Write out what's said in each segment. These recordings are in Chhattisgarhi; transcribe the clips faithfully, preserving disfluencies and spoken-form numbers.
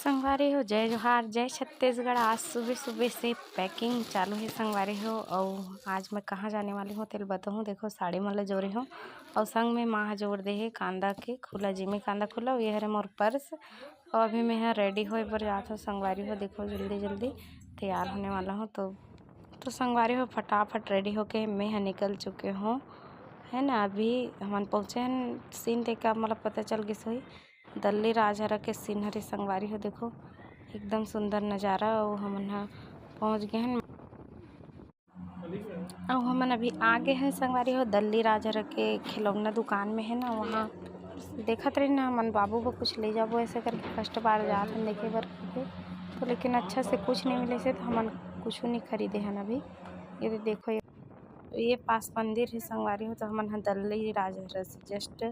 संगवारी हो, जय जोहार, जय छत्तीसगढ़। आज सुबह सुबह से packing चालू हे संगवारी हो। अउ आज मैं कहाँ जाने वाली हूँ तेल बताहूँ। देखो, साड़ी मन ला जोरे हूँ अउ संग में माँ ह जोर दे हे कांदा के खुला, जिमी कांदा खुला। अउ ये हरे मोर purse। अउ अभी मैं ह ready होए बर जात हूँ संगवारी हो। देखो, जल्दी जल्दी तैयार होने वाला हूँ। तो तो संगवारी हो, फटाफट ready होके मैं ह निकल चुके हूँ, है ना। अभी हमन पहुँचे हन, scene देख के आप मतलब पता चल गिस होही। दल्ली राजहरा के scene हरे संगवारी हो। देखो, एकदम सुंदर नजारा। अउ हमन ह पहुँच गए हन, अउ हमन अभी आ गए हन संगवारी हो दल्ली राजहरा के खिलौना दुकान में, है ना। वहाँ देखत रही ना, हमन बाबू बर कुछ ले जाबो ऐसे करके, first बार जात हन देखे बर करके। तो लेकिन अच्छा से कुछ नहीं मिले से, तो हमन कुछ नहीं खरीदे हन अभी। ये दे देखो, ये, ये पास मंदिर है संगवारी हो। तो हमन ह दल्ली राजहरा से just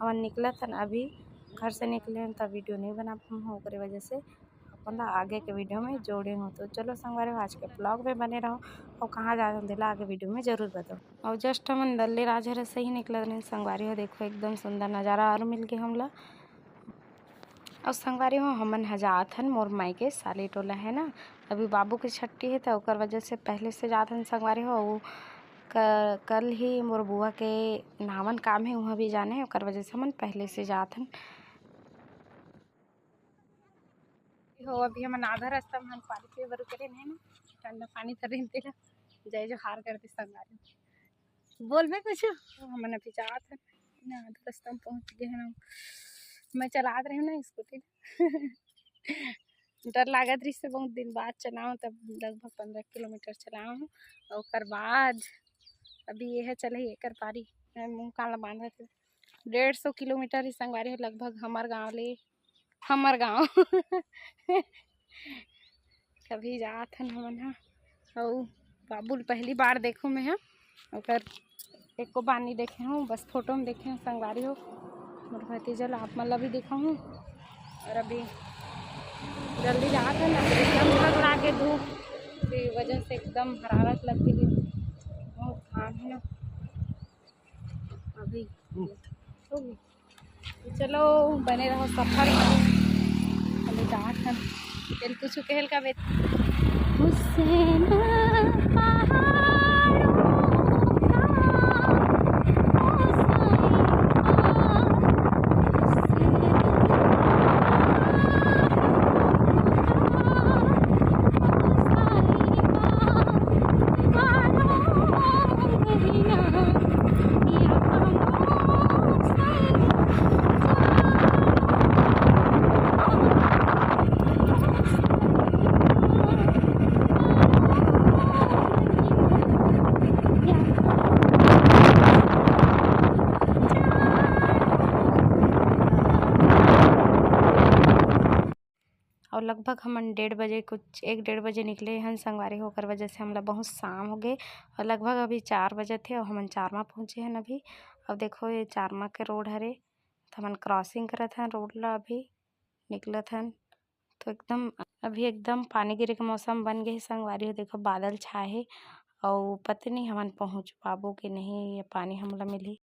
हमन निकलत हन, अभी घर से निकले हन, त video नहीं बना पाऊँ ओकरे वजह से अपन ला आगे के video में जोड़े हूँ। तो चलो संगवारी हो, आज के vlog में बने रहो, अउ कहाँ जात हन तेला आगे video में जरूर बताओ। अउ just हमन दल्ली राजहरा से ही निकलत रहेन संगवारी हो। देखो, एकदम सुंदर नजारा और मिल गए हमला। अउ संगवारी हो, हमन ह जात हन मोर माई के साली टोला, है ना। अभी बाबू के छट्टी है, तो ओकर वजह से पहले से जात हन संगवारी हो। अउ क-, कल ही मोर बुआ के नावन काम है, वहाँ भी जाने, ओकर वजह से हमन पहले से जात हन। हो, अभी हमन आधा रास्ता में हम पानी पीए बर रुके रहे ना, ठंडा पानी तर रहे तेला। जय जोहार कर दे संगवारी। बोलबे कुछ? हमन अभी जात हन ना, आधा रास्ता में पहुँच गए हन। मैं चलात रही ना scooty। डर लागत रहिस से बहुत दिन बाद चलाऊँ, तब लगभग पंद्रह किलोमीटर चलाऊँ हूँ। अउ ओकर बाद अभी ये है चलही एकर पारी, मैं मुँह कान ला बांधत हूँ। डेढ़ सौ किलोमीटर ही संगवारी हो लगभग हमर गाँव ले, हमर गाँव। कभी जात हन हमन ह। अउ बाबू ल पहली बार देखो मैं ह, ओकर एको बार नहीं देखे हूँ, बस फोटो में देखे हूँ संगवारी हो। मोर भतीजा ला आप मन ला भी दिखाहूँ। और अभी जल्दी जात हन, एकदम ठंड लागे, धूप के वजह से एकदम हरारत लग गई है, बहुत घाम है ना अभी। तो चलो बने रहो सफर में, चले जात हन। तेल कुछ कहल का बेट। हुसैन पहाड़ों का और लगभग हमन डेढ़ बजे, कुछ एक डेढ़ बजे निकले हन संगवारी हो, ओकर वजह से हमला बहुत शाम हो गए। और लगभग अभी चार बजे थे और हमन चारमा पहुँचे हन अभी। अब देखो, ये चारमा के रोड हरे, तो हमन crossing करत हन रोड ला, अभी निकलत हन। तो एकदम अभी एकदम पानी गिरे के मौसम बन गए हे संगवारी हो। देखो, बादल छाए हे, अउ पता नहीं हमन पहुँच पाबो कि नहीं, ये पानी हमला मिलही।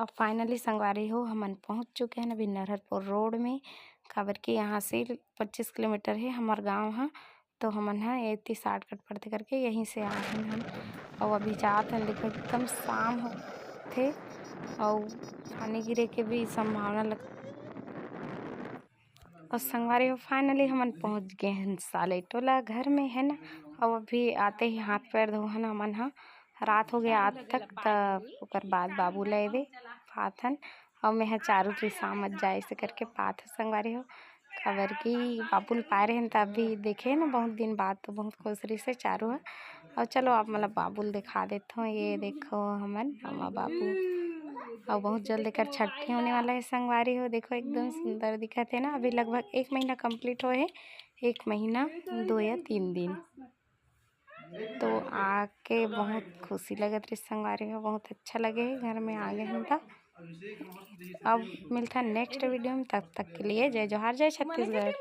अब finally संगवारी हो, हमन पहुँच चुके हन अभी नरहरपुर रोड में, काबर कि यहाँ से पच्चीस किलोमीटर हे हमर गाँव ह। तो हमन ह एती shortcut पड़थे करके यहीं से आए हन हम। अउ अभी जात हन, देखो एकदम शाम होथे अउ पानी गिरे के भी संभावना लग। अउ संगवारी हो, finally हमन पहुँच गए हन साले टोला घर में, है ना। अउ अभी आते ही हाथ पैर धोहन हमन ह, रात हो गया आज तक, त ओकर बाद बाबू ला एदे पाथन। अउ मैं ह चारू रिसा मत जाए से करके पाथ संगवारी हो, काबर कि बाबू ल पाए रहेन त अभी देखे ना बहुत दिन बाद, तो बहुत खुश रहिस हे चारू ह। अउ चलो आप मतलब बाबू ल दिखा देत हूँ, ये देखो हमन अम्मा बाबू, अउ बहुत जल्द एकर छट्ठी होने वाला है संगवारी हो। देखो एकदम सुंदर दिखत है ना, अभी लगभग एक महीना complete होए है, एक महीना दो या तीन दिन। तो आके बहुत खुशी लगत रही संगवारी हो, बहुत अच्छा लगे हे घर में आ गए हम त। अब मिलता next video में, तब तक के लिए जय जोहार, जय छत्तीसगढ़।